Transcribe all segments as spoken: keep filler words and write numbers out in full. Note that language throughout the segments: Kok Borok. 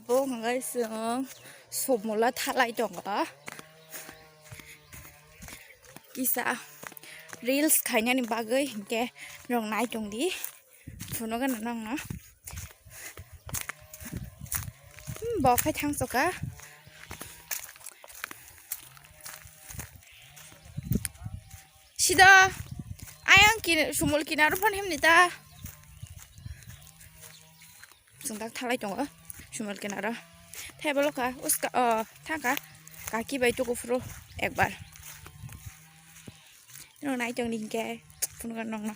Bo hwnkhai chwng somula thalai tongo. Kisa reels khainani bagwi hinkhe norok nai tongdi. Phunukgwno nokno. Hmm, bo khai thangsoka. Sida ayang kin-, sumul kinaro phone himni ta. Chwng tak thalai tongo sumul kinaro. Thai bolo ka uska, o, thangka. Kaki bai tuku phuru ekbar. Nong nai tongdi hinkhe phunukgwno nokno.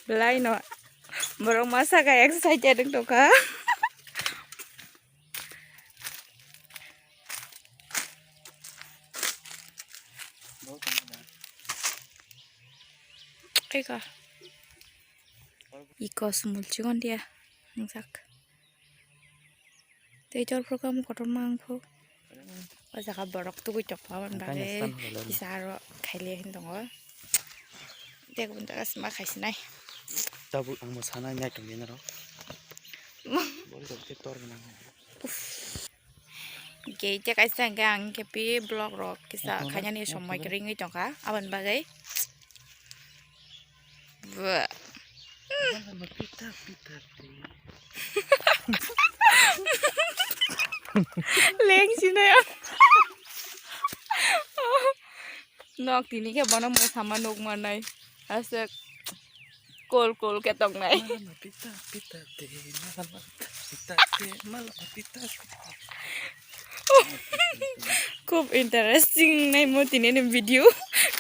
Belai no borok masa khe excited wng tongkha. Eka. Iko sumul chikon dia. Ngjak. Tei tor phuru kamu kotor ma wngkhu. O jaga borok tugui tongkha aboni bagwi kisa aro khaile hin tongo. Tei kubun jaga sima khaisinai. Tabuk ang bo sanai nai tongdi norok. Bori rok tei tor gwnang. Uff. Hwnkhe tei kaisa hwnkhe ang hwnkhe pi vlog rok kisa khainani somoi kwrwi wngwi tongkha aboni bagwi. Bwah. Leng sinai ang. Nok tini khe bono mwsama nuk manai. Aswk kol kol khe tongnai. Khub interesting nai mo tini ni video.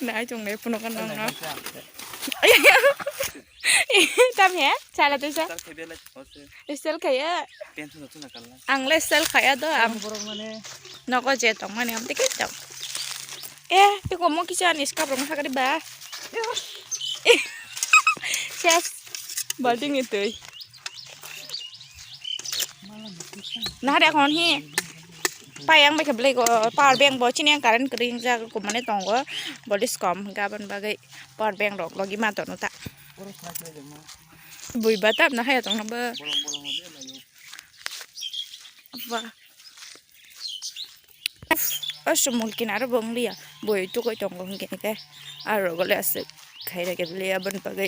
Nai tong nai phunukgwno nokno. Tam he? Chala tuisa? Style khaiya? Ang le style khaiya do. Ang nogo je tong mani am tike tong. Eh, tiko mo kisa ni skap rong hakari ba. Ses. Balting itu. Nah, ada kon hi. Payang bai khe belai go, power bank bo chini yang current kering jak kumane tongo. Bolis kom gaban bagai power bank rok logi ma tono ta. Bui ba tap na haya tong na ba. Ba. O sumul kinaro bo wng liya. Bui tukoi tongo hwnkhe hwnkhe. Aro gole aswk khaira khe liya boni bagwi.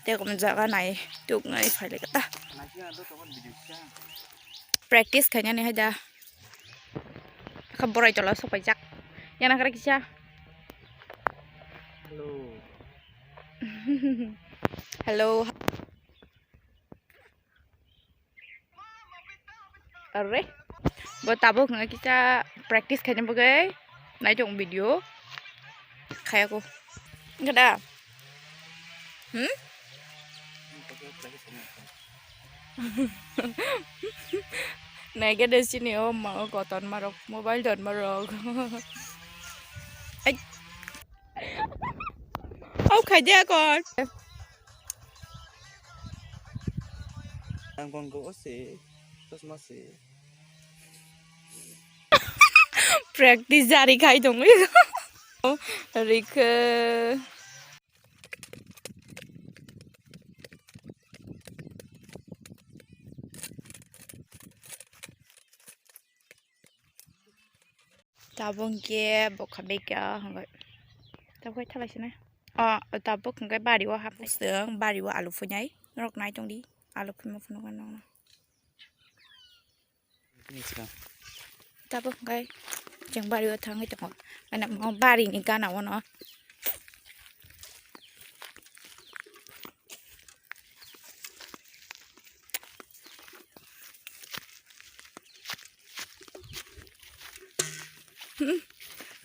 Tei kom jaga nai tuk nai phai lai kata. Practice khainani hai da. Kha borai tola sopaijak. Yana kara kisa. Hello. Hello. Are. Bo tabuk hwnga kisa practice khaina bagwi. Nai tong video. Khayako. Gada. Hmm? Nai gada sini o ma o koton marok mobile don marok. Ai. Au khai dia kon. Ang kon go se. Chosma se. Practice jari khai tong. Rikhe. Tabuk hwnkhe bokha beka hwnbai. Tabuk hai thalai sini. O tabuk hwnkhe bari o hapswng bari o alu phuinai. Norok nai tongdi alu phuima phunuknai nokno. Tabuk hwnkhe chwng bari o thangwi tongo. Mane mo bari ni gana o no.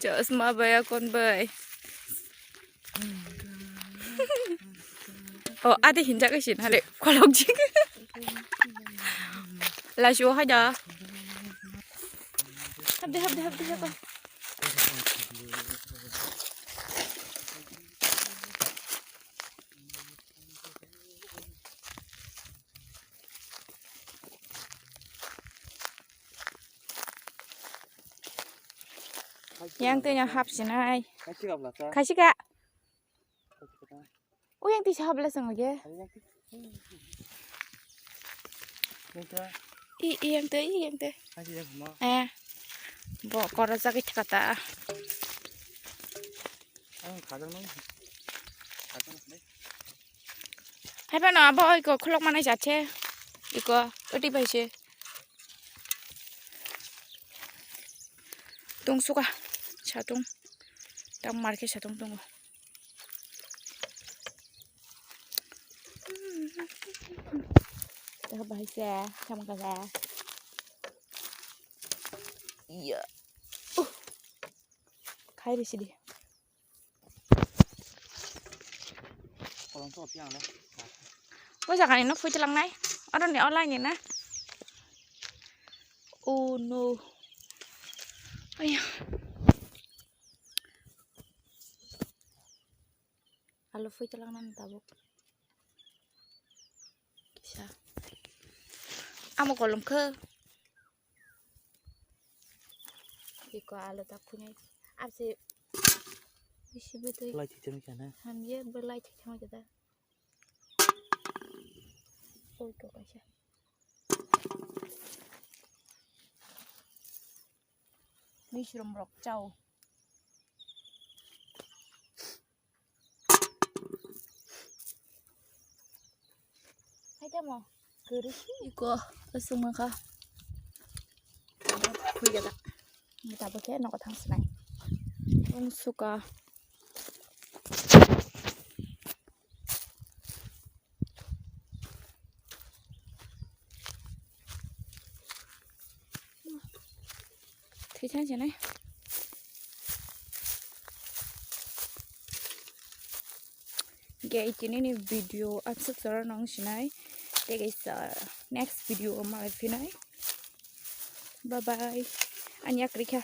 Chosma bai akon bai. O ade hinjak isin hale kolok jik. Lasu hai da. Habde habde habde habde. Yang twi no hap sinai. Khaisika. Khaisika. Uyang tisa habla sangage. Yang tu. I, iyang te, iyang te. Haji yang mo. Eh. Bo koro jagwi thaka ta. Ang khajang nang. Khajang nang. Hai phano abo iko khulok manai jache. Iko oti bai se. Tung suka. Satung. Tang marke satung tungo. Teka bahai se, sama kaka. Iya. Uh. Khai risi di. Kolom so piang le. Bo jaga ni no phui tlang nai. Aro ni olai ni na. Oh no. Aya. Alo phui tlang nani tabuk. Kisa. Amo kolom khe. Iko alo tak phui nai. Abse. Bisi bwtwi. Lai thitham kha na. Hamye bo lai thitham kha da. Oi ko kaisa. Mishrom rok chao. Hai tamo. Guru si. Iko, asung maka. Phui gada. Ni tabo khe nogo thang sinai. Ung suka. Thwi thang sinai. Ge tini ni video aswk chwra nang sinai. Tei kaisa next video o malai phinai. Bye bye. Ani yakrikha.